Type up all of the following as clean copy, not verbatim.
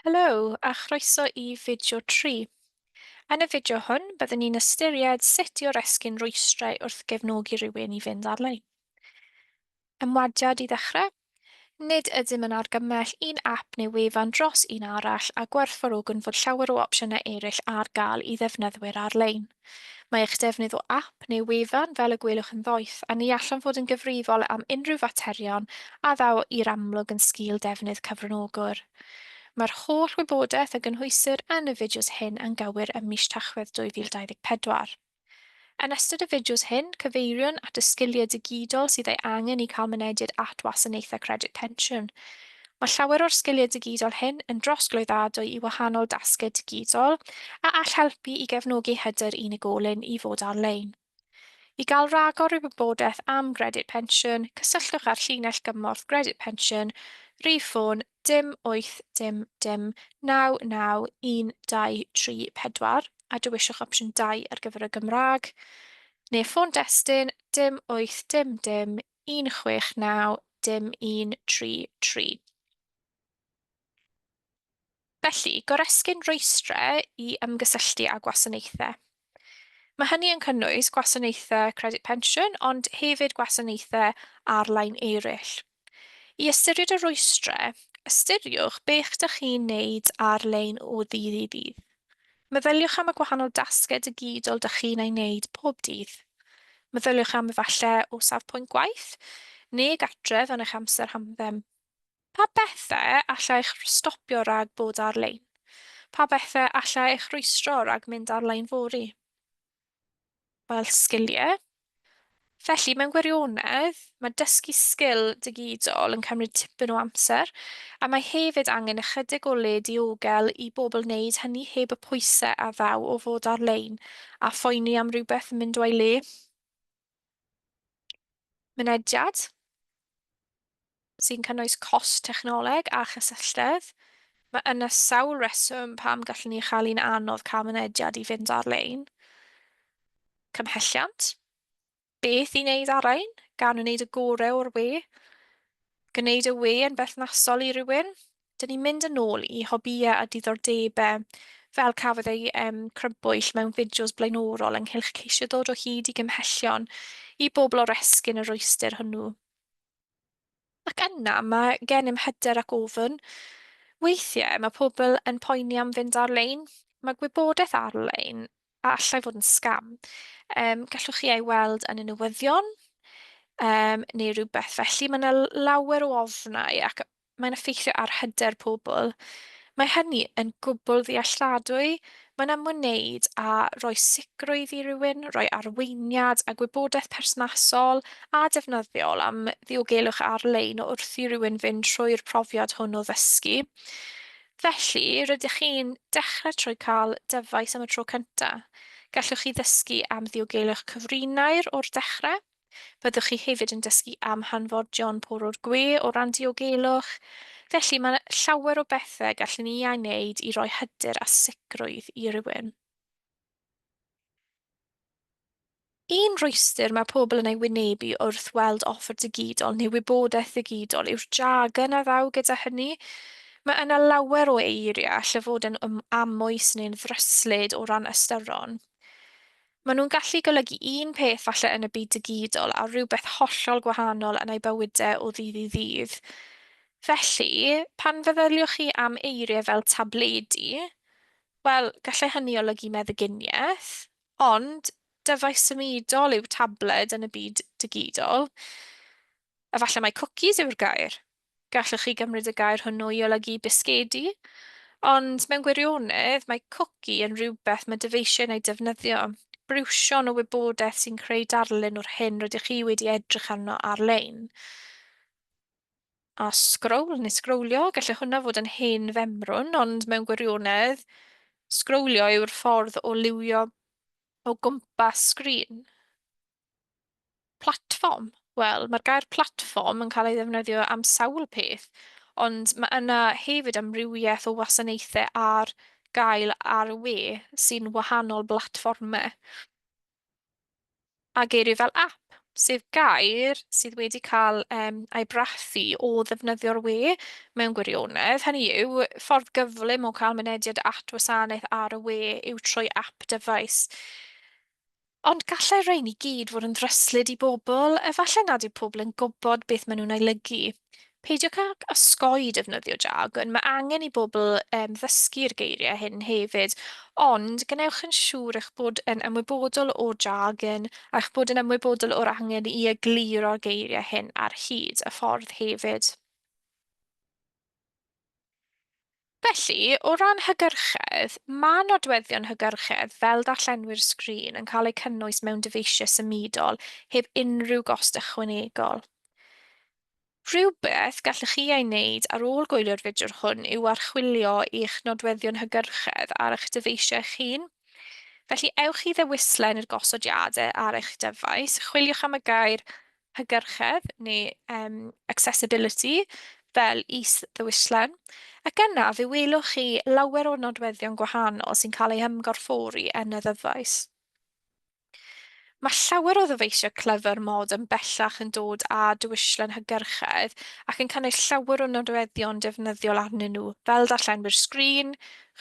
Helo, a chroeso i fideo 3. Yn y fideo hwn, byddwn ni'n ystyried sut i oresgyn rwystrau wrth gefnogi rhywun i fynd ar-lein. Ymwadiad i ddechrau. Nid ydym yn argymell un ap neu wefan dros un arall a gwerthfawrogwn fod llawer o opsiynau eraill ar gael i ddefnyddwyr ar-lein. Mae eich defnydd o ap neu wefan fel y gwelwch yn ddoeth, a ni allwn fod yn gyfrifol am unrhyw faterion a ddaw i'r amlwg yn sgil defnydd cyfranogwr. Mae'r holl wybodaeth a gynhwysir yn y fideos hyn yn gywir ym mis Tachwedd 2024. Yn ystod y fideos hyn, cyfeiriwn at y sgiliau digidol sydd ei angen i cael mynediad at wasanaethau Credyd Pensiwn. Mae llawer o'r sgiliau digidol hyn yn drosglwyddadwy i wahanol dasgau digidol a all helpu i gefnogi hyder unigolyn i fod ar-lein. I gael rhagor o wybodaeth am Gredyd Pensiwn, cysylltwch â'r llinell gymorth Gredyd Pensiwn, rhif ffôn dim 8 dim dim 9 9 1 2 3 4 a dewiswch opsiwn 2 ar gyfer y Gymraeg, neu ffôn destun dim 8 dim dim 1 6 9 dim 1 3 3. Felly, goresgyn rwystrau i ymgysylltu â gwasanaethau. Mae hynny yn cynnwys gwasanaethau Credyd Pensiwn, ond hefyd gwasanaethau ar-lein eraill. I ystyried y rwystrau, ystyriwch beth dych chi'n wneud ar-lein o ddydd i ddydd. Meddyliwch am y gwahanol dasgau digidol dych chi'n ei wneud pob dydd. Meddyliwch am efallai o safbwynt gwaith, neu gartref yn eich amser hamdden. Pa bethau allai eich stopio rhag bod ar-lein? Pa bethau allai eich rhwystro rhag mynd ar-lein fory? Wel, sgiliau. Felly, mewn gwirionedd, mae dysgu sgil digidol yn cymryd tipyn o amser, a mae hefyd angen ychydig o le diogel i bobl wneud hynny heb y pwysau a ddaw o fod ar-lein a phoeni am rywbeth yn mynd o'i le. Mynediad, sy'n cynnwys cost technoleg a chysylltedd. Mae yna sawl reswm pam gallwn ni chael hi'n anodd cael mynediad i fynd ar-lein. Cymhelliant. Beth i wneud ar-lein, gan wneud y gorau o'r we. Gwneud y we yn berthnasol i rywun. Dyn ni'n mynd yn ôl i hobïau a diddordebau, fel cafodd ei crybwyll mewn fideos blaenorol ynghylch ceisio dod o hyd i gymhellion i bobl oresgyn y rhwystr hwnnw. Ac yna mae gennym hyder ac ofn. Weithiau mae pobl yn poeni am fynd ar-lein. Mae gwybodaeth ar-lein a allai fod yn sgam. Gallwch chi ei weld yn y newyddion neu rywbeth felly. Mae yna lawer o ofnau ac mae'n effeithio ar hyder pobl. Mae hynny yn gwbl ddealladwy. Mae'n ymwneud â rhoi sicrwydd i rywun, rhoi arweiniad a gwybodaeth perthnasol a defnyddiol am ddiogelwch ar-lein wrth i rywun fynd trwy'r profiad hwn o ddysgu. Felly, rydych chi'n dechrau trwy cael dyfais am y tro cyntaf. Gallwch chi ddysgu am ddiogelwch cyfrinair o'r dechrau. Byddwch chi hefyd yn dysgu am hanfodion porwr gwe o ran diogelwch. Felly, mae llawer o bethau gallwn ni ei wneud i roi hyder a sicrwydd i rywun. Un rhwystr mae pobl yn ei wynebu wrth weld offer digidol neu wybodaeth ddigidol yw'r jargon a ddaw gyda hynny. Mae yna lawer o eiriau all fod yn amwys neu'n ddryslyd o ran ystyron. Maen nhw'n gallu golygu un peth falle yn y byd digidol a rhywbeth hollol gwahanol yn eu bywydau o ddydd i ddydd. Felly, pan feddyliwch chi am eiriau fel tabledi, wel, gallai hynny olygu meddyginiaeth, ond dyfais symudol yw tabled yn y byd digidol. Efallai mai cwcis yw'r gair. Gallwch chi gymryd y gair hwnnw i olygu bisgedi, ond mewn gwirionedd mae cwci yn rhywbeth mae dyfeisiau'n ei defnyddio, briwsion o wybodaeth sy'n creu darlun o'r hyn rydych chi wedi edrych arno ar-lein. A sgrol neu sgrolio, gallai hwnna fod yn hen femrwn, ond mewn gwirionedd, sgrolio yw'r ffordd o liwio o gwmpas sgrin. Platfform. Wel, mae'r gair platfform yn cael ei ddefnyddio am sawl peth, ond mae yna hefyd amrywiaeth o wasanaethau ar gael ar y we sy'n wahanol blatfformau. A geiriau fel app. sef gair sydd wedi cael ei brathu o ddefnyddio'r we mewn gwirionedd. Hynny yw, ffordd gyflym o cael mynediad at wasanaeth ar y we yw trwy ap dyfais. Ond gallai rhain i gyd fod yn ddryslyd i bobl, efallai nad yw pobl yn gwybod beth maen nhw'n ei olygu. Peidiwch ag osgoi defnyddio jargon, mae angen i bobl ddysgu'r geiriau hyn hefyd, ond gwnewch yn siŵr eich bod yn ymwybodol o'r jargon a'ch bod yn ymwybodol o'r angen i egluro'r geiriau hyn ar hyd y ffordd hefyd. Felly, o ran hygyrchedd, mae nodweddion hygyrchedd fel darllenwyr sgrin yn cael eu cynnwys mewn dyfeisiau symudol heb unrhyw gost ychwanegol. Rhywbeth gallwch chi ei wneud ar ôl gwylio'r fideo hwn yw archwilio eich nodweddion hygyrchedd ar eich dyfeisiau eich hun. Felly, ewch i ddewislen i'r gosodiadau ar eich dyfais, chwiliwch am y gair hygyrchedd neu accessibility fel is-ddewislen, ac yna fe welwch chi lawer o nodweddion gwahanol sy'n cael eu hymgorffori yn y ddyfais. Mae llawer o ddyfeisiau clyfar modern bellach yn dod â dewislen hygyrchedd ac yn cynnwys llawer o nodweddion defnyddiol arnyn nhw, fel darllenwyr sgrin,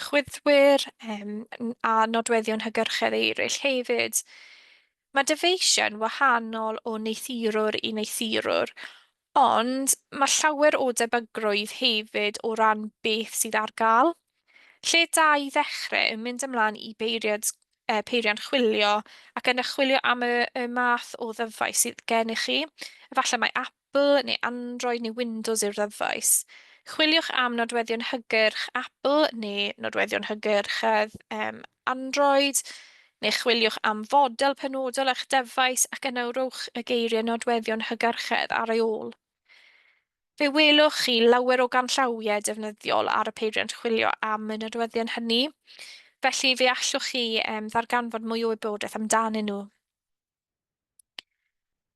chwyddwyr, a nodweddion hygyrchedd eraill hefyd. Mae dyfeisiau'n wahanol o wneuthurwr i wneuthurwr, ond mae llawer o debygrwydd hefyd o ran beth sydd ar gael. Lle da i ddechrau yw mynd ymlaen i beiriant, peiriant chwilio ac yna chwilio am y math o ddyfais sydd gennych chi. Efallai mai Apple neu Android neu Windows yw'r ddyfais. Chwiliwch am nodweddion hygyrch Apple neu nodweddion hygyrchedd Android, neu chwiliwch am fodel penodol eich dyfais ac yna rhowch y geiriau nodweddion hygyrchedd ar ei ôl. Fe welwch chi lawer o ganllawiau defnyddiol ar y peiriant chwilio am y nodweddion hynny, felly fe allwch chi ddarganfod mwy o wybodaeth amdanyn nhw.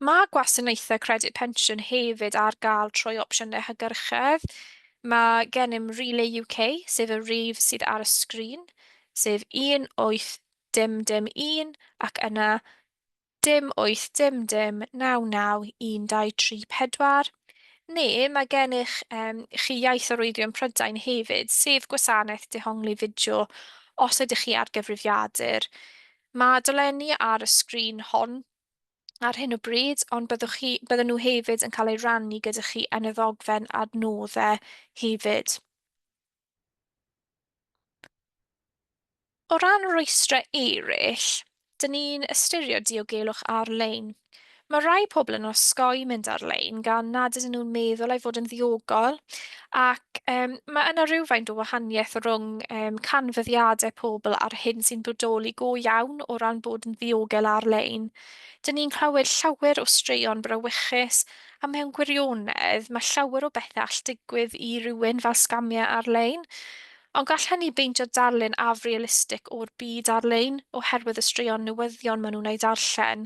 Mae gwasanaethau Credyd Pensiwn hefyd ar gael trwy opsiynau hygyrchedd. Mae gennym Relay UK, sef y rif sydd ar y sgrin, sef 18 0 0 1 ac yna 0 8 0 0 9 9 1 2 3 4. Neu mae gennych chi Iaith Arwyddion Prydain hefyd, sef gwasanaeth dehongli fideo os ydych chi ar gyfrifiadur. Mae dolenni ar y sgrin hon ar hyn o bryd, ond byddwch chi, bydden nhw hefyd yn cael eu rannu gyda chi yn y ddogfen adnoddau hefyd. O ran rhwystrau eraill, dyn ni'n ystyried diogelwch ar-lein. Mae rhai pobl yn osgoi mynd ar-lein gan nad ydyn nhw'n meddwl ei fod yn ddiogel, ac mae yna rhywfaint o wahaniaeth rhwng canfyddiadau pobl a'r hyn sy'n bodoli go iawn o ran bod yn ddiogel ar-lein. Dyn ni'n clywed llawer o straeon brawychus, a mewn gwirionedd mae llawer o bethau all digwydd i rywun fel sgamiau ar-lein. Ond gall hynny beintio darlun afrealistig o'r byd ar-lein oherwydd y straeon newyddion maen nhw'n eu darllen.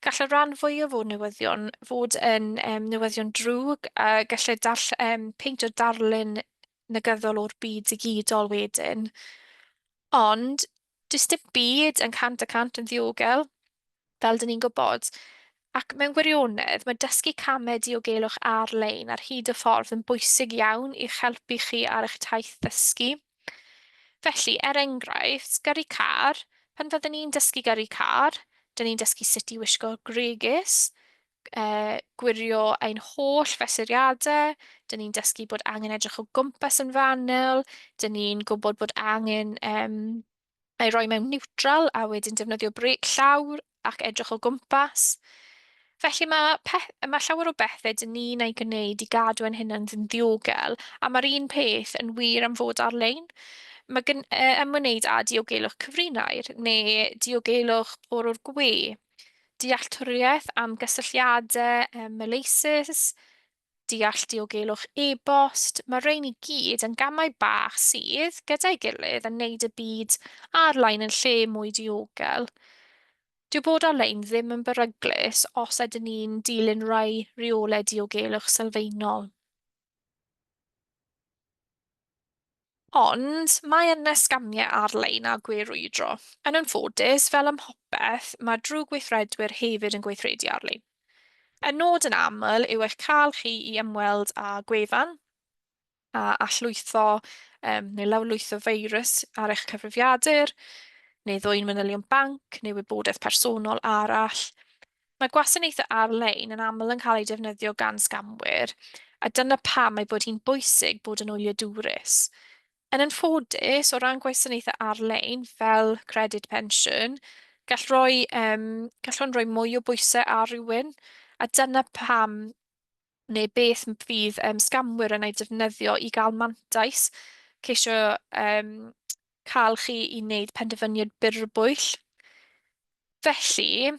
Gall y rhan fwyaf o'r newyddion fod yn newyddion drwg a gallai peintio darlun negyddol o'r byd digidol wedyn. Ond does dim byd yn 100% yn ddiogel, fel dyn ni'n gwybod. Ac mewn gwirionedd, mae dysgu camau diogelwch ar-lein ar hyd y ffordd yn bwysig iawn i'ch helpu chi ar eich taith ddysgu. Felly, er enghraifft, gyrru car, pan fyddwn ni'n dysgu gyrru car, dyn ni'n dysgu sut i wisgo gwregys, gwirio ein holl fesuriadau, dyn ni'n dysgu bod angen edrych o gwmpas yn fanwl, dyn ni'n gwybod bod angen ei roi mewn niwtral a wedyn defnyddio brêc llawr ac edrych o gwmpas. Felly mae llawer o bethau dyn ni'n ei gwneud i gadw ein hunain yn ddiogel, a mae'r un peth yn wir am fod ar-lein. Mae ymwneud â diogelwch cyfrinair neu diogelwch porwr gwe, dealltwriaeth am gysylltiadau maleisus, deall diogelwch e-bost, mae rhein i gyd yn gamau bach sydd, gyda'i gilydd, yn wneud y byd ar-lein yn lle mwy diogel. Dyw bod ar-lein ddim yn beryglus os ydyn ni'n dilyn rhai rheolau diogelwch sylfaenol. Ond mae yna sgamiau ar-lein a gwe-rwydro. Yn anffodus, fel ym mhopeth, mae drwgweithredwyr hefyd yn gweithredu ar-lein. Y nod yn aml yw eich cael chi i ymweld â gwefan a allwytho neu lawrlwytho feirws ar eich cyfrifiadur, neu ddwyn manylion banc neu wybodaeth personol arall. Mae gwasanaethau ar-lein yn aml yn cael eu defnyddio gan sgamwyr, a dyna pam ei bod hi'n bwysig bod yn wyliadwrus. Yn anffodus, o ran gwasanaethau ar-lein fel Credyd Pensiwn, gall roi, gall hwn roi mwy o bwysau ar rywun, a dyna pam neu beth fydd sgamwyr yn ei defnyddio i gael mantais, ceisio cael chi i wneud penderfyniad byrbwyll. Felly,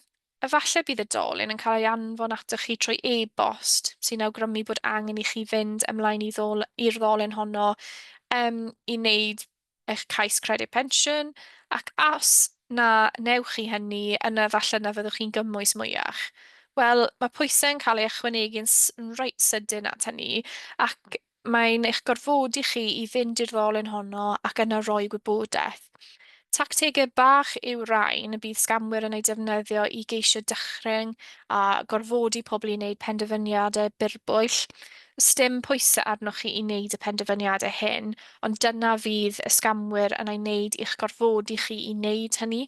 efallai bydd y dolen yn cael ei anfon atoch chi trwy e-bost, sy'n awgrymu bod angen i chi fynd ymlaen i ddol i'r ddolen honno i wneud eich cais Credyd Pensiwn, ac os na wnewch chi hynny, yna efallai na fyddwch chi'n gymwys mwyach. Wel, mae pwysau yn cael ei ychwanegu'n reit sydyn at hynny, ac mae'n eich gorfodi chi i fynd i'r ddolen honno ac yna roi gwybodaeth. Tactegau bach yw rhain y bydd sgamwyr yn eu defnyddio i geisio dychryn a gorfodi pobl i wneud penderfyniadau byrbwyll. Sdim pwysau arnoch chi i wneud y penderfyniadau hyn, ond dyna fydd y sgamwyr yn ei wneud i'ch gorfodi chi i wneud hynny.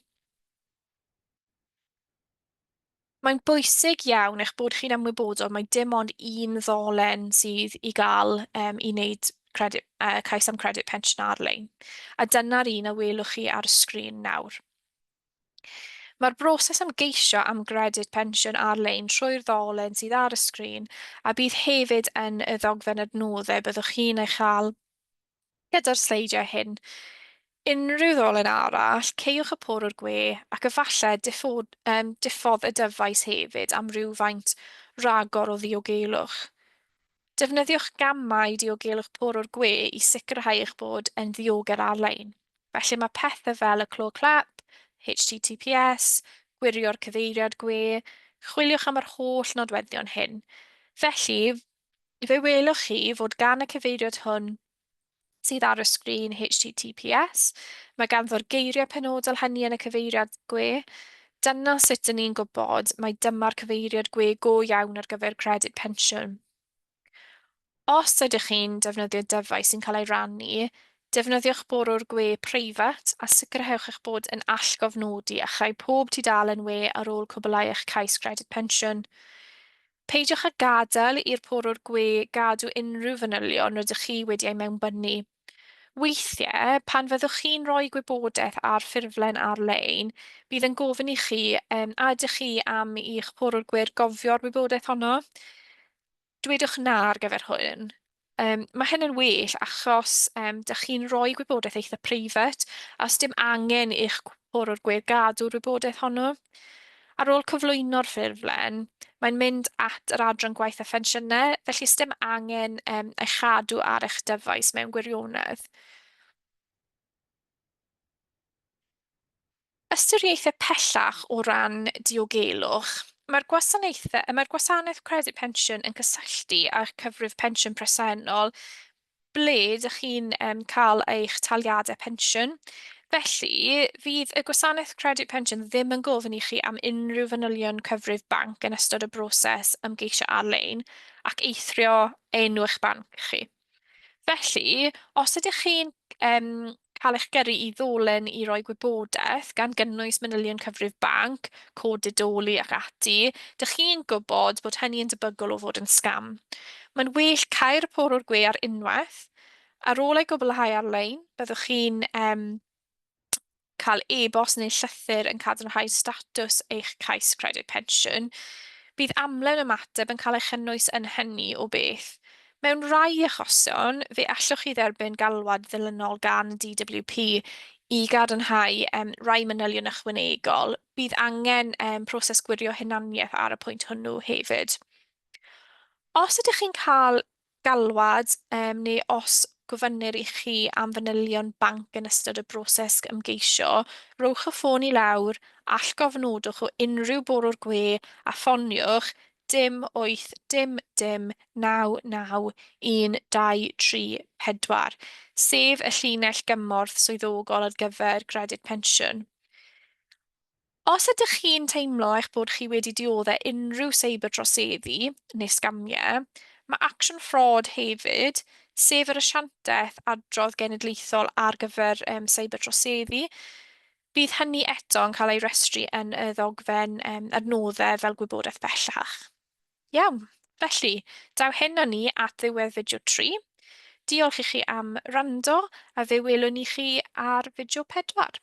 Mae'n bwysig iawn eich bod chi'n ymwybodol mai dim ond un ddolen sydd i gael i wneud credit, cais am Credyd Pensiwn ar-lein, a dyna'r un a welwch chi ar y sgrin nawr. Mae'r broses ymgeisio am Gredyd Pensiwn ar-lein trwy'r ddolen sydd ar y sgrin a bydd hefyd yn y ddogfen adnoddau byddwch chi'n ei chael gyda'r sleidiau hyn. Unrhyw ddolen arall, caewch y porwr gwe ac efallai diffod, diffodd y dyfais hefyd am rywfaint ragor o ddiogelwch. Defnyddiwch gamau diogelwch porwr gwe i sicrhau eich bod yn ddiogel ar-lein. Felly mae pethau fel y clo clap, HTTPS, gwirio'r cyfeiriad gwe, chwiliwch am yr holl nodweddion hyn. Felly, fe welwch chi fod gan y cyfeiriad hwn sydd ar y sgrin HTTPS, mae ganddo'r geiriau penodol hynny yn y cyfeiriad gwe. Dyna sut dyn ni'n gwybod mai dyma'r cyfeiriad gwe go iawn ar gyfer Credyd Pensiwn. Os ydych chi'n defnyddio dyfais sy'n cael ei rannu, defnyddiwch borwr gwe preifat a sicrhewch eich bod yn allgofnodi a chau pob tudalen we ar ôl cwblhau eich cais Credyd Pensiwn. Peidiwch â gadael i'r porwr gwe gadw unrhyw fanylion rydych chi wedi eu mewnbynnu. Weithiau, pan fyddwch chi'n rhoi gwybodaeth ar ffurflen ar-lein, bydd yn gofyn i chi a ydych chi am i'ch porwr gwe gofio'r wybodaeth honno. Dwedwch na ar gyfer hwn. Mae hyn yn well achos dych chi'n rhoi gwybodaeth eitha preifat a 'sdim angen i'ch porwr gwe gadw'r wybodaeth honno. Ar ôl cyflwyno'r ffurflen, mae'n mynd at yr Adran Gwaith a Phensiynau, felly 'sdim angen ei chadw ar eich dyfais mewn gwirionedd. Ystyriaethau pellach o ran diogelwch. Mae'r gwasanaethau, mae'r gwasanaeth Credyd Pensiwn yn cysylltu â'ch cyfrif pensiwn presennol ble ydych chi'n cael eich taliadau pensiwn. Felly, fydd y gwasanaeth Credyd Pensiwn ddim yn gofyn i chi am unrhyw fanylion cyfrif banc yn ystod y broses ymgeisio ar-lein, ac eithrio enw eich banc chi. Felly, os ydych chi'n cael eich gyrru i ddolen i roi gwybodaeth, gan gynnwys manylion cyfrif banc, cod didoli ac ati, dych chi'n gwybod bod hynny yn debygol o fod yn sgam. Mae'n well cau'r porwr gwe ar unwaith. Ar ôl ei gwblhau ar-lein, byddwch chi'n cael e-bost neu llythyr yn cadarnhau statws eich cais Credyd Pensiwn. Bydd amlen ymateb yn cael ei chynnwys yn hynny o beth. Mewn rhai achosion, fe allwch chi dderbyn galwad ddilynol gan DWP i gadarnhau rhai manylion ychwanegol. Bydd angen proses gwirio hunaniaeth ar y pwynt hwnnw hefyd. Os ydych chi'n cael galwad neu os gofynnir i chi am fanylion banc yn ystod y broses ymgeisio, rhowch y ffôn i lawr, allgofnodwch o unrhyw borwr gwe a ffoniwch dim 8 dim dim 9 9 1 2 3 4, sef y llinell gymorth swyddogol ar gyfer Credyd Pensiwn. Os ydych chi'n teimlo eich bod chi wedi dioddef unrhyw seiberdroseddu neu sgamiau, mae Action Fraud hefyd, sef yr asiantaeth adrodd genedlaethol ar gyfer um, seiberdroseddu, bydd hynny eto yn cael ei restru yn y ddogfen um, adnoddau fel gwybodaeth bellach. Iawn, felly, daw hyn â ni at ddiwedd fideo 3. Diolch i chi am wrando, a fe welwn ni chi ar fideo 4.